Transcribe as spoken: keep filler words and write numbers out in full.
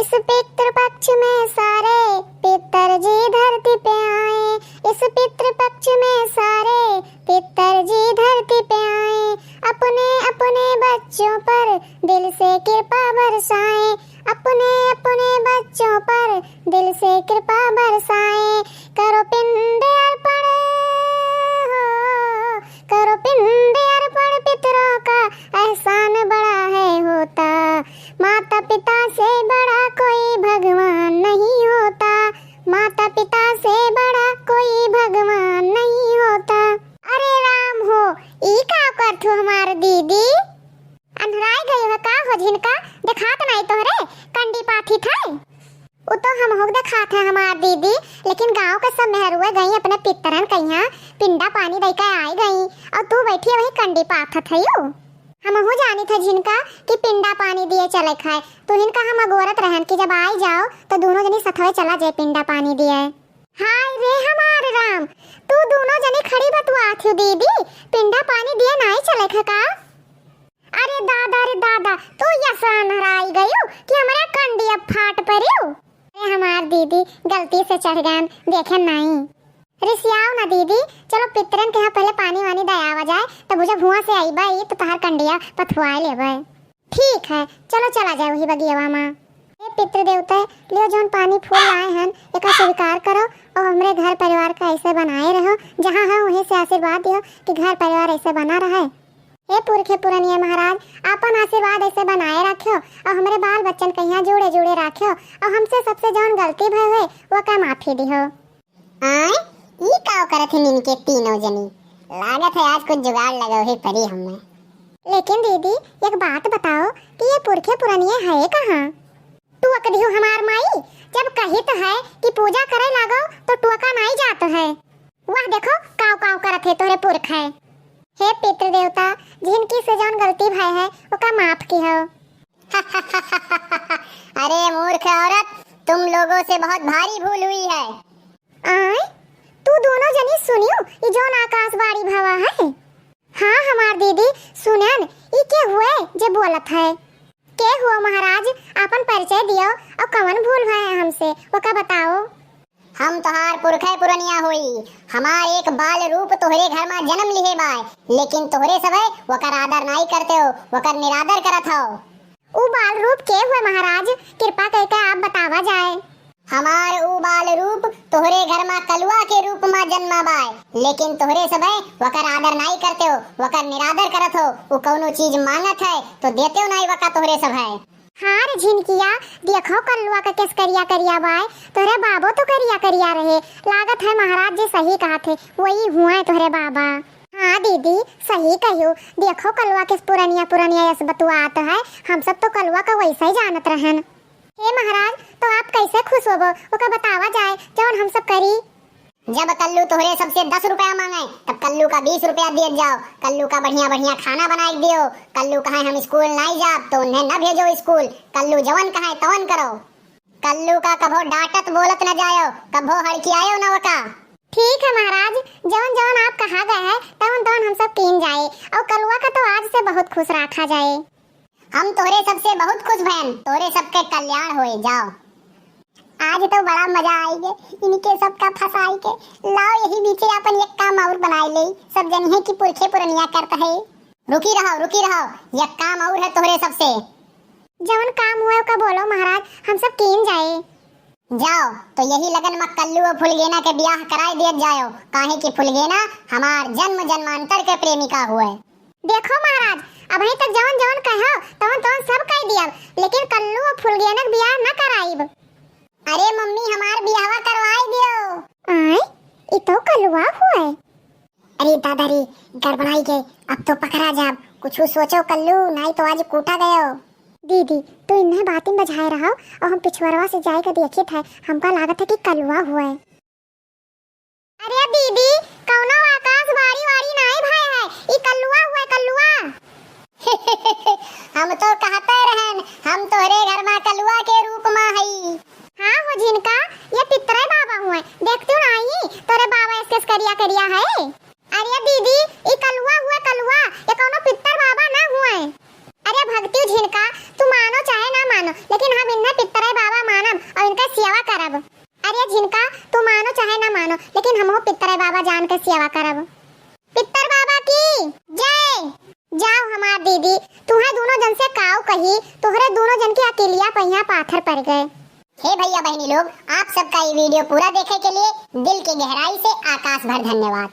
इस पितृपक्ष में सारे पितर जी धरती पे आए, इस पितृपक्ष में सारे पितर जी धरती पे आए, अपने अपने बच्चों पर दिल से कृपा बरसाएं, अपने अपने बच्चों पर दिल से कृपा बरसाएं। करो पिंड अर्पण हो, करो पिंड अर्पण पितरों का एहसान बड़ा है होता, माता पिता से बड़ा कोई भगवान नहीं होता, माता पिता से बड़ा कोई भगवान नहीं होता। अरे राम हो, ई का करत हो हमार दीदी? अन्हराई गई हो का हो झिनका, देखात नाई तोहरे कंडी पाथी थे? उ तो हमहू के देखात है हमार दीदी, लेकिन गाँव के सब मेहरुए गई अपने पितरन कहिया पिंडा पानी दई के आई गई, और तू बैठी वही कंडी पाथत है यू। हमहू जानी थे झिनका कि पिंडा पानी दिए चले खाए, तू हिनका हम अगोरत रहन कि जब आई जाओ तो दोनों जनी सथवे चला जाए पिंडा पानी दिए। हाय रे हमार राम, तू दोनों जनी खड़ी बतुआत हो दीदी, पिंडा पानी दिए नाई चले खा का? अरे दादा रे दादा, तू यस अन्हराई गयू कि हमरा कंडी अब फाट परियो। अरे हमार दीदी, गलती से चढ़ गन, देखे नाई। रिसियाओ ना दीदी, चलो पितरन के यहाँ पहले पानी वानी दयावा जाए, तब जब हुआ से आईबा ई तो तहार कंडिया पथुआए लेबे। ठीक है, चलो चला जाए वही बगियावा मा। हे पितृ देवता, लियो जौन पानी फूल लाए हन, एका स्वीकार करो और हमरे घर परिवार का ऐसे बनाए रहो, जहाँ है वहीं से आशीर्वाद दियो कि घर परिवार ऐसे बना रहे। हे पुरखे पुरनिया महाराज, आपन आशीर्वाद ऐसे बनाए राख्यो और हमरे बाल बच्चन कहिया जुड़े जुड़े राख्यो और हमसे सबसे जौन गलती भय होए, वो का माफी दिहो। आय, ई काव करत ही इनके तीनों जनी? लागत है आज कुछ जुगाड़ लगावे परी हमें। लेकिन दीदी, एक बात बताओ कि ये पुरखे पुरनिये है कहाँ? टोक दियो हमार माई, जब कहित है कि पूजा करे लागो तो टोका नाई जात है। वाह देखो, काव काव करत है तोहरे पुरख है। हे पितृ देवता, जिनकी से जौन गलती भय है, ओका माफ किहो। अरे मूर्ख औरत, तुम लोगों से बहुत भारी भूल हुई है। आय, तू दोनों जनी सुनियो, ई जौन आकाशवाणी भवा है। हाँ हमार दीदी, सुनन, ई के हुए जे बोलत है? के हुआ महाराज, आपन परिचय दियो और कवन भूल भय है हमसे, ओका बताओ। हम तोहार पुरखे पुरनिया होई। हमार एक बाल रूप तोहरे घर मा जन्म लिहे बाय, लेकिन तोहरे सभे वकर आदर नाई करते हो, वकर निरादर करत हो। ऊ बाल रूप के हुए महाराज, कृपा करके आप बतावा जाए। हमार ऊ बाल रूप तोहरे घर मा कलुआ के रूप मा जन्मा बाय, लेकिन तोहरे सभे वकर आदर नाई करते हो, वकर निरादर करत हो। ऊ कौनो चीज मांगत है तो देते हो नाई वका तोहरे सभे। हाँ रे झिनकिया, देखो कल्लुआ का केस करिया करिया बाय, तोहरे बाबो तो करिया करिया रहे। लागत है महाराज जी सही कहत है, वही हुआ है तोहरे बाबा। हाँ दीदी, सही कहियो, देखो कल्लुआ केस पुरनिया पुरनिया यस बतुआत है, हम सब तो कल्लुआ का वैसा ही जानत रहन। हे महाराज, तो आप कैसे खुश होबो, ओका बतावा जाए, जौन हम सब करी। जब कल्लू तोहरे सबसे दस रुपया मांगे, तब कल्लू का बीस रुपया दियत जाओ। कल्लू का बढ़िया बढ़िया खाना बनाए के दियो। कल्लू कहे हम स्कूल नाई जाब, तो उन्हें न भेजो स्कूल। कल्लू जवन कहे तवन करो। कल्लू का कभो डांटत बोलत न जायो, कभो हड़कियायो न वका। ठीक है महाराज, जवन जवन आप कहा गए हैं, तवन तवन हम सब कीन जाए। और कलुआ का तो आज से बहुत खुश रखा जाए। हम तोहरे सबसे बहुत खुश भयन, तोहरे सबके कल्याण होए जाओ। आज तो बड़ा मजा आई गे, इनके सबका फंसाई के। लाओ यही बीचे अपन एक काम और बनाए ले, सब जनिहे की पुरखे पुरनिया करत है। रुकी रहो, रुकी रहो, एक काम और है तोहरे सबसे। जवन काम हुआ ओका बोलो महाराज, हम सब कीन जाए। जाओ, तो यही लगन मा कल्लू और फुलगेना के ब्याह कराए दियत जायो, काहे कि फुलगेना हमार जन्म जन्मांतर के प्रेमिका हुए। देखो महाराज, अबहीं तक जवन जवन कहो, तवन तवन सब कह दियब, लेकिन कल्लू और फुलगेना के ब्याह न कराइब। अरे मम्मी, हमार बियाहवा करवाए दियो। आय, ई तो कल्लुआ हुए। अरे दादा रे, गड़बड़ाई गए, अब तो पकड़ा जाब। कुछ सोचो कल्लू, नाई तो आज कूटा गयो। दीदी, तू इन्हें बातिन बझाए रहो और हम पिछुअरवा से जाए के देखित है, हमका लागत है कि कल्लुआ हुए। अरे दीदी, कौनो आकाश बाड़ी वाड़ी नाई भय है, ई कल्लुआ हुए, कल्लुआ। हम तो कहते रहन, हम तोहरे घर मा कलुआ के रूप मा हई। हाँ हो झिनका, ये पितरे बाबा हुए, देखतू नाही, तोरे बाबा एस केस करिया करिया है। अरे दीदी, ई कलुआ हुए कलुआ, ये कौनो पितर बाबा ना हुए। अरे भगती झिनका, तू मानो चाहे ना मानो, लेकिन हम इन्हें पितरे बाबा करब। अरे झिनका, तू मानो चाहे ना मानो, लेकिन हमहू पित्तर बाबा जान के सेवा करब। पित्तर बाबा की जय। जाओ हमार दीदी, तुहे दोनों जन से काऊ कही, तोहरे दोनों जन के अकेलिया पहिया पाथर पड़ गए। हे भैया बहनी लोग, आप सबका ये video पूरा देखे के लिए दिल के गहराई से आकाश भर धन्यवाद।